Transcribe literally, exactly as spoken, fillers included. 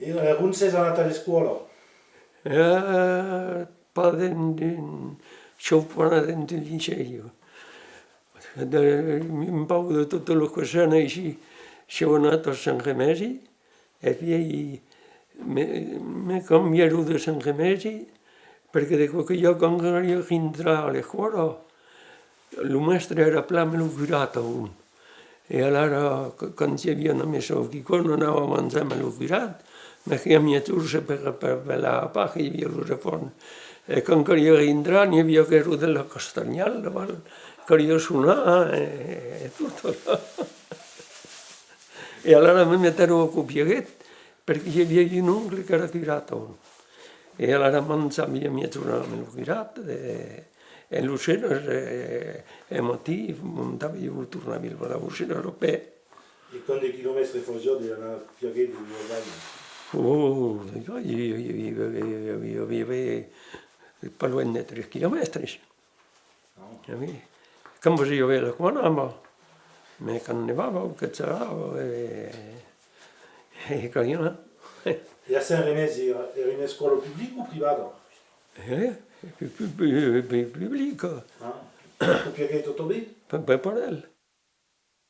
E ont sètz anat a l'escòla? Eh, pas dens un, siáu pas anat dens un licèu. De, un pauc de totas las cosenas aicí, siáu anat a Sant Remèsi, e pièi me, me cambièron de Sant Remèsi, perque de còps que ieu, quand caliá rintrar a l'escòla, lo mèstre èra plan ambe lo curat, ont. E alara, qu-, quand i aviá una messa o quicòm, anava manjar ambe lo curat, mès que i a miègjorn se per, per velar a pas que i aviá lo refòrn. E quand caliá rintrar, n'i aviá qu'èra de la Castanhal, davant, caliá sonar, e, e tot aquò. E alara me metèron a copiaguet, perque i aviá un oncle qu'èra curat, ont. E alara manjavi a miègjorn ambe lo curat, e, e lo ser, e, e matin, montavi e tornavi lo, lo ser a pè. E quant de quilomètres fasiá de l'anar a copiaguet de Vilaplana? Oh, i, i, pas luènh de tres quilomètres. Ah. E oui. Quand fasiá bèl aquò anava, mès quand nevava o que gelava, e, e caliá anar. E a Sant Remèsi, èra, èra una escòla publica o privada? Eh, pu-, pu-, pu-, pu-, publica. Ah. Copiaguèt tot ben? Per, per, per el.